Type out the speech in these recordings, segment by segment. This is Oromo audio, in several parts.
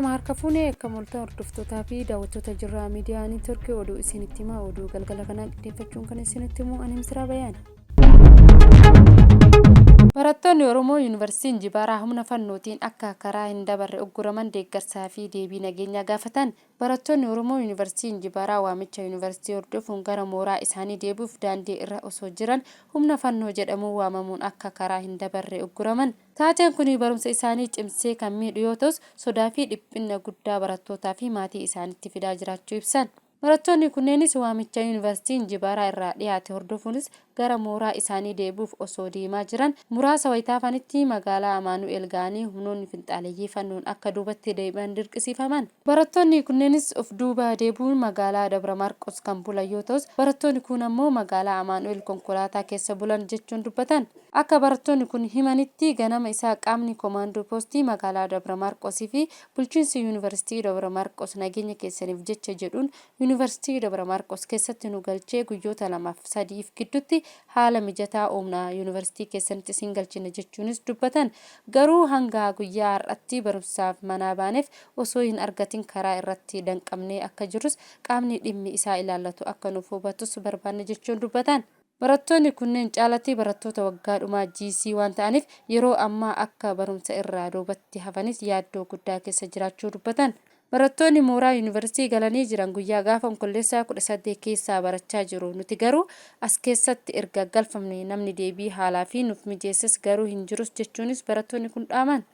Ashama harka fuunee akka moltan hordoftootaa fi daawwattoota jirraa miidiyaa niitworkii oduu isinitti himaa oduu galgala kanaa qindeeffachuun kan isinitti himu ani Misraa Bayaani. Barattoonni Oromoo Yuunivarsiitii Injibaaraa humna fannootiin akka karaa hin dabarre ugguraman deeggarsaa fi deebii nageenyaa gaafatan. Barattoonni Oromoo Yuunivarsiitii Injibaaraa waamicha Yuunivarsiitii hordofuun gara mooraa isaanii deebi'uuf daandii irra osoo jiran humna Fannoo jedhamuun waamamuun akka karaa hin dabarre ugguraman. Taateen kuni barumsa isaanii cimsee kan miidhu yoo ta'us sodaa fi dhiphinna guddaa barattootaa fi maatii isaanitti fidaa jiraachuu ibsan. Barattoonni kunneenis waamicha Yuunivarsiitii Injibaaraa irraa dhiyaate hordofuunis gara mooraa isaanii deebi'uuf osoo deemaa jiran muraasa wayita hafanitti magaalaa Amaanu'eel ga'anii humnoonni finxaaleyyii Fannoon akka duubatti deebi'an dirqisiifaman. Barattoonni kunneenis of duuba deebi'uun magaalaa Dabra Maarqos kan bulan yoo ta'us barattoonni kuun ammoo magaalaa Amaanu'eel konkolaataa keessa bulan jechuun dubbatan. Akka barattoonni kun himanitti ganama isaa qaamni Komaandoo Poostii magaalaa Dabra Maarqos fi bulchiinsi Yuunivarsiitii Dabra Maarqos nageenya keessaniif jecha jedhuun Yuunivarsiitii Dabra Maarqos keessatti nu galchee guyyoota lamaaf sadiif giddutti haala mijataa uumna Yuunivarsiitii keessanitti isin galchina jechuunis dubbatan. Garuu hanga guyyaa har'atti barumsaaf manaa baaneef osoo hin argatin karaa irratti danqamnee akka jirrus qaamni dhimmi isaa ilaallatu akka nuuf hubatus barbaanna jechuun dubbatan. Barattoonni kunneen caalatti barattoota waggaa dhumaa GC waan ta'aniif yeroo ammaa akka barumsa irraa duubatti hafanis yaaddoo guddaa keessa jiraachuu dubbatan. Barattoonni mooraa yuunivarsiitii galanii jiran guyyaa gaafa Onkolleessaa 18 keessaa barachaa jiru. Nuti garuu as keessatti erga galfamne namni deebii haalaa fi nuuf mijeesses garuu hin jirus jechuunis barattoonni kun dhaaman.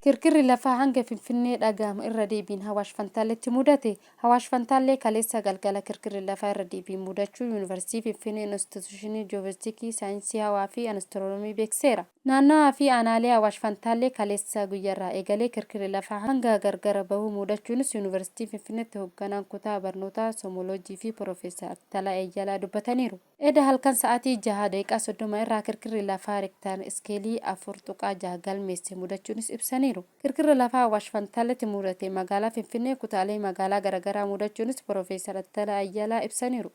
Kirkirri lafaa hanga Finfinnee dhaga'amu irra deebiin Hawaash Fantaalletti mudate. Hawaash Fantaallee kaleessa galgala kirkirri lafaa irra deebiin mudachuu Yuunivarsiitii Finfinnee Inistitushinii Ji'oofizikii, Saayinsii Hawaa fi Astiroonoomii beeksiseera. Naannawaa fi aanaalee Awaash Fantaallee kaleessa guyyarraa eegalee kirkirri lafaa hanga gargara bahuu mudachuunis Yuunivarsiitii Finfinneetti hogganaan kutaa barnootaa Soomoloojii fi Piroofeesar Attalaa Eeyyalaa dubbataniiru. Eda halkan sa'aatii 6:30 irraa kirkirri lafaa Rektaar Iskeelii 4.6 galmeesse mudachuunis ibsaniiru. Kirkirri lafaa Awaash Fantaalletti mudate magaalaa Finfinnee kutaalee magaalaa garagaraa mudachuunis Piroofeesar Attalaa Ayyalaa ibsaniiru.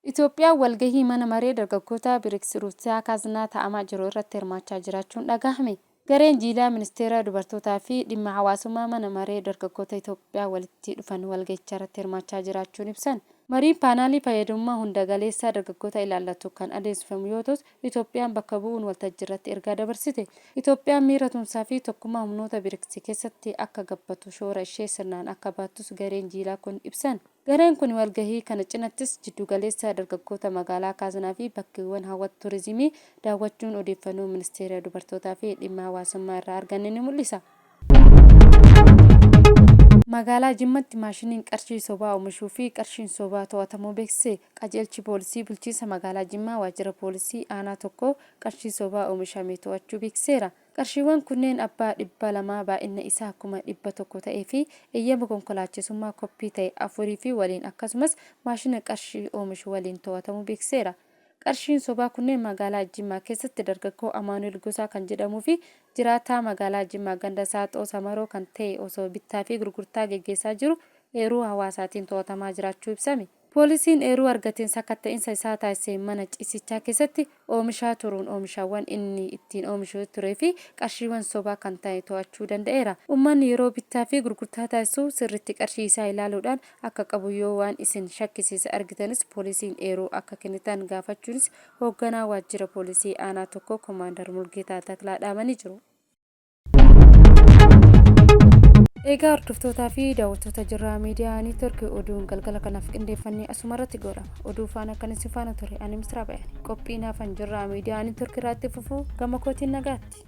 Itoophiyaan walgahii mana maree dargaggootaa Brics Ruusiyaa Kaaznaa taa'amaa jiru irratti hirmaachaa jiraachuun dhagahame. Gareen jiilaa Ministeera Dubartootaa fi Dhimma Hawaasummaa Mana Maree Dargaggoota Itoophiyaa walitti dhufan walgahicharratti hirmaachaa jiraachuun ibsan. Mariin paanaalii fayyadamummaa hunda galeessaa dargaggoota ilaallatu kan adeemsifamu yoo ta'us, Itoophiyaan bakka bu'uun waltajjiirratti ergaa dabarsite. Itoophiyaan miira tumsaa fi tokkummaa humnoota Brics keessatti akka gabbatu shoora ishee sirnaan akka baattus gareen jiilaa kun ibsan. Gareen kun walgahii kana cinattis jiddugaleessa dargaggoota magaalaa Kaaznaa fi bakkeewwan hawwata turizimii daawwachuun odeeffannoo Ministeera Dubartootaa fi Dhimma Hawaasummaa irraa arganne ni mul'isa. Magaalaa Jimmatti maashiniin qarshii sobaa oomishuu fi qarshiin sobaa to'atamuu beeksise. Qajeelchi Poolisii Bulchiinsa Magaalaa Jimmaa Waajjira Poolisii Aanaa 1 qarshii sobaa oomishame to'achuu beeksiseera. Qarshiiwwan kunneen abbaa 200 baay'inna isaa 100,000 ta'ee fi eeyyama konkolaachisummaa koppii ta'e 4 fi waliin akkasumas maashina qarshii oomishu waliin to'atamuu beeksiseera. Qarshiin sobaa kunneen magaalaa Jimmaa keessatti dargaggoo Amaanu'eel Gosaa kan jedhamuu fi jiraataa magaalaa Jimmaa ganda Saaxoo Samaroo kan ta'e osoo bittaa fi gurgurtaa geggeessaa jiru eeruu hawaasaatiin to'atamaa jiraachuu ibsame. Poolisiin eeruu argateen sakatta'insa isaa taasiseen mana ciisichaa keessatti oomishaa turuun oomishaawwan inni ittiin oomishuu turee fi qarshiiwwan sobaa kan ta'e to'achuu danda'eera. Ummanni yeroo bittaa fi gurgurtaa taasisu sirriitti qarshii isaa ilaaluudhaan akka qabu yoo waan isin shakkisiise argitanis poolisiin eeruu akka kennitan gaafachuunis hoogganaa waajjira poolisii aanaa tokkoo Komaandar Mulgeetaa Taklaa dhaamanii jiru. Egaa hordoftootaa fi daawwattoota jirraa miidiyaa niitworkii oduun galgala kanaaf qindeeffannee asuma irratti goolama. Oduu faana kan isin faana ture ani Misraa Bayaani. Qophii naafan jirraa miidiyaa niitworkii irraa itti fufuu gama kootiin nagaatti.